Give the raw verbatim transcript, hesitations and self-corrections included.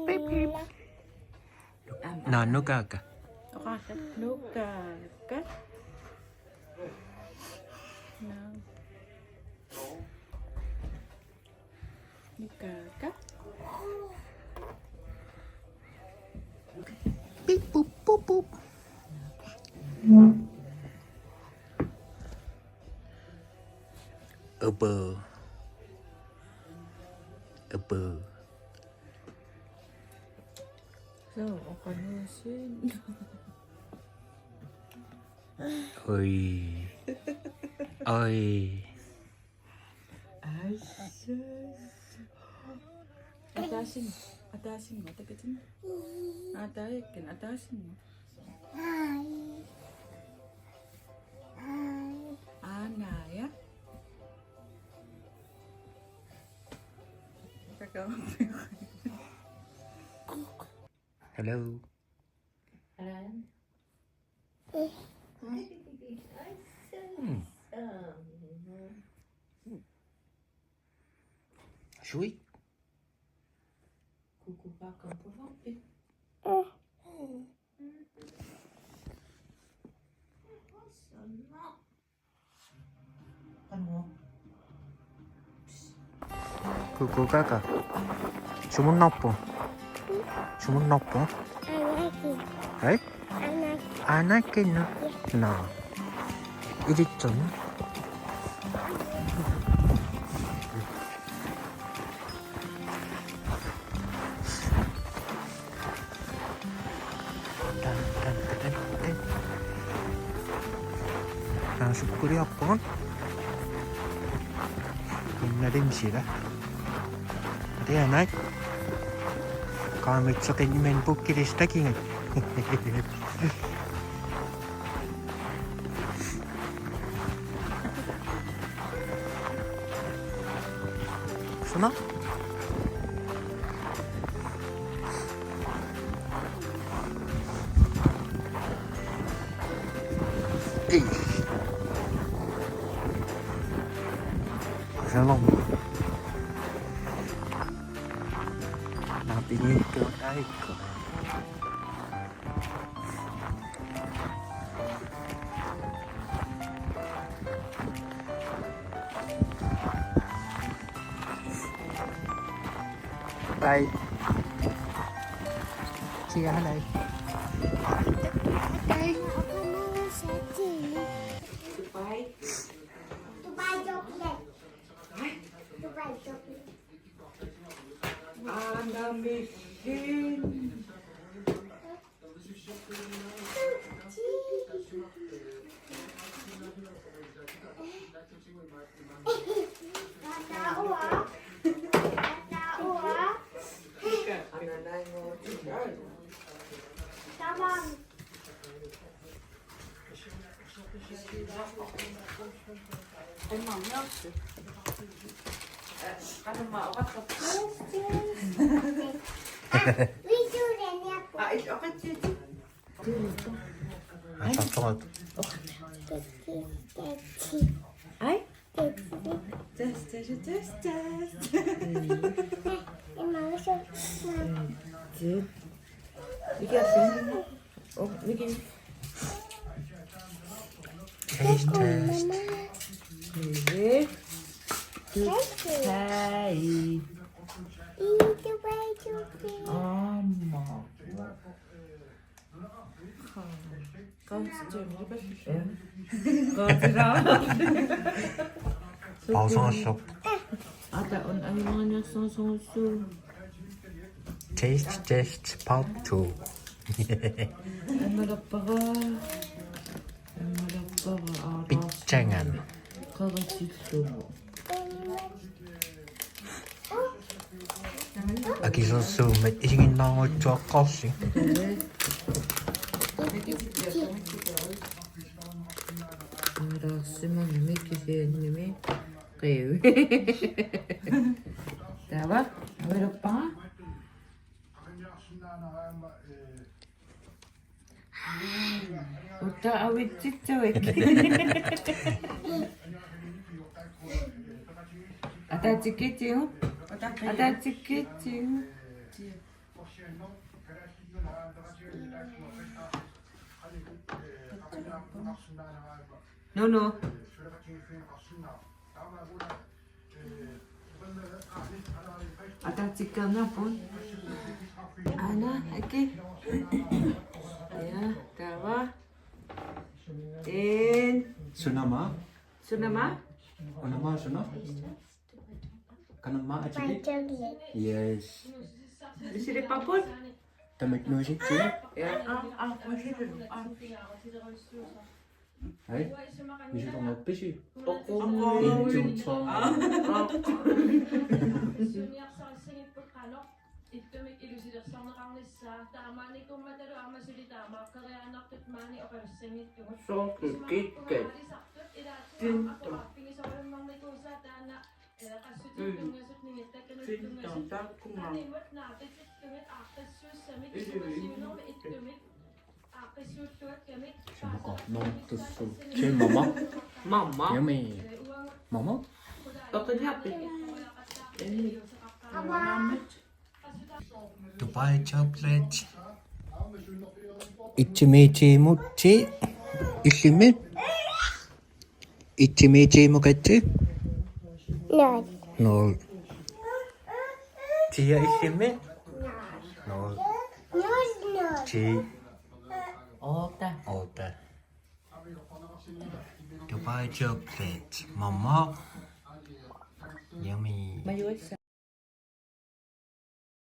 Beep, beep. Nå, nu kaka. Oqaasat nu kaka. Nå. Nu kaka. Beep, boop, boop, boop. Upu. Upu. So, oqaluusin. Oi. Oi. Assus. Ataasin, ataasin, atakatin. Ataayakken, ataasin. Aanaja. Hello. Hello. Hmm. Sweet. Kuku kaka puvapi. Kuku kaka. Sumunnarpoq. Sumunnarpoq. Anaki. Hej? Anaki. Anaki, nå. Nå. Ilitserneq. Tan, tan, tan, tan. Naasukkuliorpugut. Innalin sila. Atianak. Qaamitseqin iman pukkilis takigat. Suna? Ei. Shalom. Napingi ko taiko. Bye. See you, hello. Bye. Dubai. Dubai chocolate. Dubai chocolate. Ana mihin. Tamam. Ai. Test, test, test, test. Mikä se on? Oh, mikä? Taste test. Hei. Aamma. Pausaassaq. Ata on ajumaaniassaasugussu. Taste test part two. Ammalappara. Ammalappara. Pitsangan. Qarasillugu. Akisussuummat isiginnaaruttuaqqaarsi. Aalaarsimagami kisiannimi qiivi. Taava, aviluppara. Utta avitsitsuik. Ataatsikkitsigut. Ataatsikkitsigut. Nunu. Ataatsikkitsigut. Aana, aki. Ja, taava. En. Sunama. Sunama. Unama suna. Kanama atiki. Yes. Misilippaput? Tamit nuusitsigu. Ja. Hej. Misilippaput? Oqorujuit. Ittumik ilusilersorneqarnissaa taamaanikummatalu aamma suli taamaaqqeriaannartut maani oqalussanngitsugut. Soorlu KitKat. Tinto. Mm. Tinto, taakkununnga. Ilui. Sumaqarnermut tussu. Kisianni mama. Mama. Yummy. Mama. Peqinniarpit? Dubai chocolate. Itimiitimut ti. Illimmi? Itimiitimut katsi? Nul. Nul. Tia illimmi? Nul. Nul, nul. Ti. Otte. Otte. Dubai chocolate. Mama. Yummy. Majuassa.